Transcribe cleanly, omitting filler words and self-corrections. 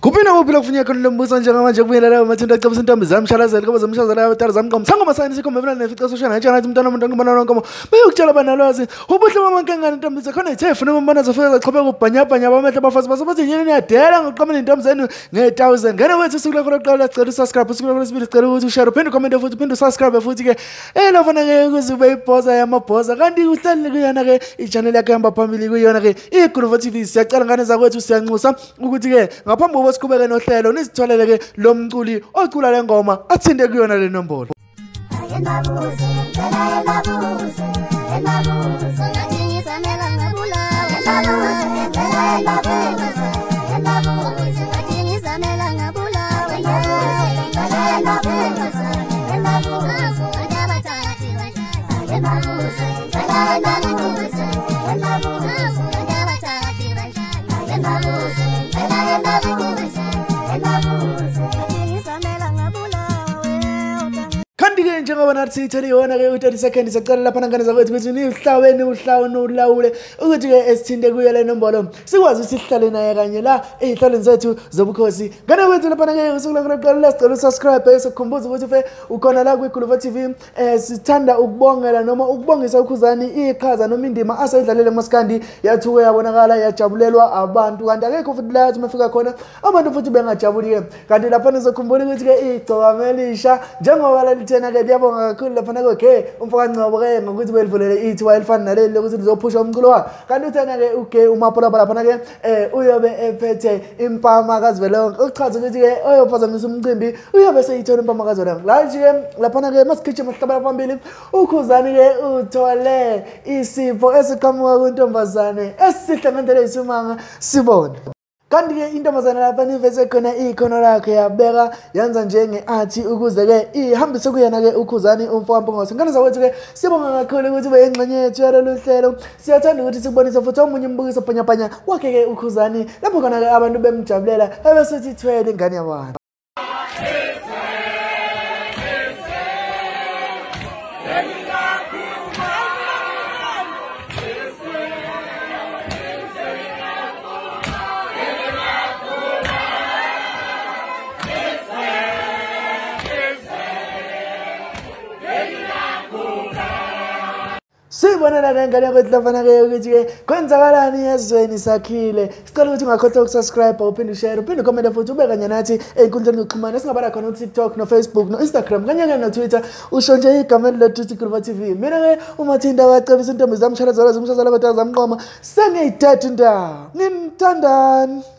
Kuphi nakuphi la kufuneka khona lombuso njengamanje kubuyela la Mathinta acebisa intombi zamshalazela ngoba zamshazela abadala zamqoma sangoma sayini sikhombe mina nefica soshana ayitshela nathi umntwana umuntu ngibona nonkomo bayokutshela banalwazi ubuhle bamankengane intombi zakhona ithefu noma mbona zofika zaqhubeka ubhanyabhanya bamehlo abafazi basobathi nyene niyadela ngokuqamela intombi zenu nge-1000 ngene wethu usuku lakho lokuqala sicela usubscribe usuku lakho lesibili sicela ukuthi ushare uphinde ucomment futhi uphinde usubscribe futhi ke lafana ke ukuze ube ibhoza yamabhoza kanti uhlale kuyona ke i-channel yakhe ihamba phambili kuyona ke iGuluva TV. Siyacela ngane zakwethu siyanxusa ukuthi ke ngaphambi kokuba siqhubeke nohlelo nisitholele ke lo mculi ocula le ngoma athinte kuyona le nombolo. Kanti-ke njengoba nathi siyithole yona-ke u-30 seconds siyacela lapha ngane zakwethu ukuthi nihlawene uhlawune ulawule ukuthi-ke esithinte kuyo le nombolo sikwazi ukuthi sihlale naye kanye la ey'hlalweni zethu zobukhosi. Ngane kwethu laphana-ke usuku lakho lokuqala sicela usubscribe sikukhumbuza ukuthi fe ukhona la kwiGuluva TV. Sithanda ukubongela noma ukubongisa uKhuzani iqhaza noma indima asayidlalele kumaskandi yathuke yabonakala yajabulelwa abantu kanti akekho futhi la athi mafika khona abantu futhi bengajabuli-ke. Kanti lapha nizokhumbula ukuthi-ke igcokama elisha njengoba lalithena ke liyabonga kakhulu laphana ke umfokaNgcobo ke ngokuthi belivulele ithiwa elifana naleli lokuthi lizophusha umculo wakhe. Kanti uthena ke uke uMapolapa laphana ke uyobe ephethe impama kazwelonke okuchaza ukuthi ke oyophazamisa umcimbi uyobe seyithola impama kazwelonke. La nje laphana ke masigijima sihlabela phambili uKhuzani ke uthole isipho esiqhamuka kuntombazane esihle ngendlela eyisimanga sibone. Kanti-ke intombazane lapha niveze khona ikhono lakhe yabeka yenza njenge-art ukuze-ke ihambise kuyena-ke uKhuzani umfokaMpungose. Ngane zakwethu-ke sibonga kakhulu ukuthi ube yingxenye yethu yalolu hlelo. Siyathanda ukuthi sikubonise futhi omunye umbukiso bhanyabhanya wakhe-ke uKhuzani lapho khona-ke abantu bemjabulela ebesuthi ithwele ingane yabantu. Sibonela ke ngane kwethu lafana ke ukuthi ke kwenzakalani ezweni sakhile. Sicela ukuthi ungakhohlwa ukusubscribe, uphinde ushare, uphinde ucomment futhi ube kanye nathi ey'nkundleni zokuxhumana esingabala khona uTikTok noFacebook noInstagram kanye ke noTwitter. Usho nje igama elilothi iGuluva TV. Mina ke uMathinta wacebisa intombi zamshalazela zimshazela abadala zamqoma sengiyithatha indawo. Nginithandani.